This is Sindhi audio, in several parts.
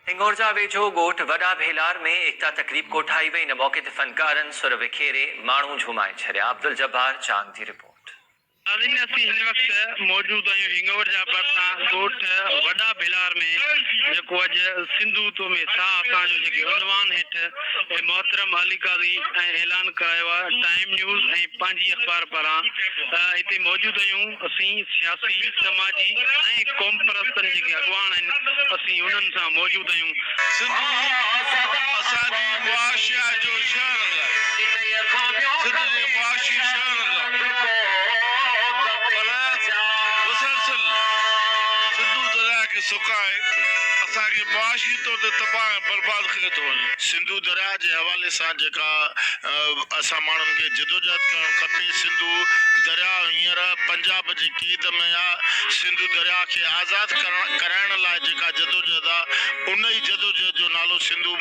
هنڱورجا ويجهو ڳوٺ وڏا ڀيلار ۾ ايڪتا تقريب ڪوٺائي وئي، ان موقعي تي فنڪارن سر وکيري ماڻهو جهومائي ڇڏيا، عبدالجبار چانگ جي رپورٽ. ناظرين اسين هن وقت موجود آهيون هنڱورجا ڀرسان ڳوٺ وڏا ڀيلار ۾ جيڪو اڄ سنڌو تو ۾ ساهه اسان جو جيڪي عنوان هيٺ محترم علي قاضي ۽ اعلان ڪرايو آهي ٽائيم نيوز ۽ پنهنجي اخبار پاران هتي موجود آهيون. اسين سياسي، سماجي ۽ قومپرستن جيڪي اڳواڻ آهن اسين انهن سان موجود آهيون. سنڌو اسان جي معاشيات جو شهر آهي. سنڌ جي معاشي شهر آهي. پر مسلسل سنڌو درياهه کي سڪائي اسان کي معاشي طور تي تباهه ۽ برباد ڪيو ٿو وڃي. سنڌو درياهه جي حوالي سان جيڪا اسان ماڻهن کي جدوجهد ڪرڻ کپي، سنڌو درياء هينئر پنجاب جي قيد ۾ آ، سنڌو درياء کي آزاد ڪرائڻ لاء جيڪا جدوجهد آ، ان ئي جدوجهد جو نالو سنڌو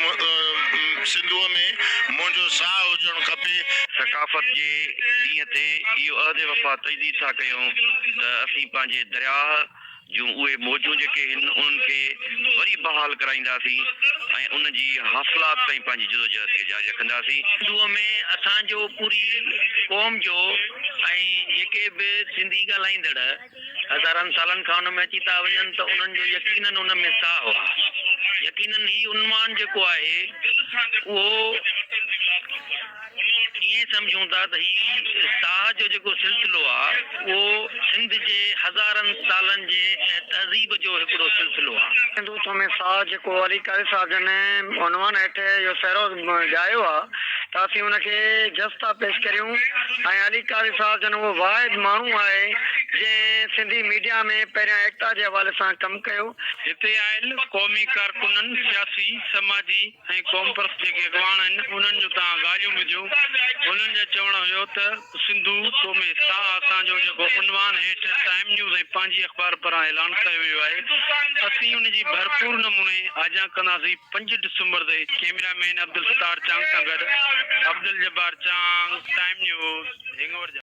سنڌوء ۾ منهنجو ساهه هجڻ کپي. ثقافت جي ڏينهن تي اهو عهد وفا تجديد ٿا ڪيون ته اسين پنهنجي درياهه جون اهي موجون جيڪي هن انهن کي وري بحال ڪرائينداسين ۽ ان جي حاصلات تائين پنهنجي جدوجهد کي جاري رکنداسين. سنڌوء ۾ اسان جو پوري قوم جو ۽ جيڪي به سنڌي ڳالهائيندڙ هزارن سالن کان ان ۾ اچي ٿا وڃن ته انهن جو يقينن ان ۾ ساهه آهي. يقينن هي عنوان جيڪو آهي اهو ائين سمجهون ٿا ته هي ساهه جو جيڪو سلسلو آ اهو سنڌ جي هزارن سالن جي تهذيب جو هڪڙو سلسلو آ. سنڌو تو ۾ ساهه جيڪو علي قاري صاحب جن عنوان هيٺ اهو سهرو ڳايو آ ته اسين ان کي جس ٿا پيش ڪريون ۽ علي قاري صاحب جن اهو واحد ماڻهو آهي جنهن سنڌي ميڊيا ۾ پهريان ايڪتا جي حوالي سان ڪم ڪيو. هتي آيل قومي ڪارڪنن، سياسي، سماجي، ۽ قومپرست جيڪي اڳواڻ آهن انهن جون توهان ڳالهيون ٻڌيون انهن جو چوڻ هيو ته سنڌو تو ۾ ساهه اسان جو جيڪو عنوان هيٺ ٽائيم نيوز ۽ پنهنجي اخبار پاران اعلان ڪيو ويو آهي اسين ان جي ڀرپور نموني آجيان ڪنداسين پنج ڊسمبر تي ڪيميرا مين عبدالستار چانگ سان گڏ عبدالجبار چانگ ٽائيم نيوز هنڱورجا.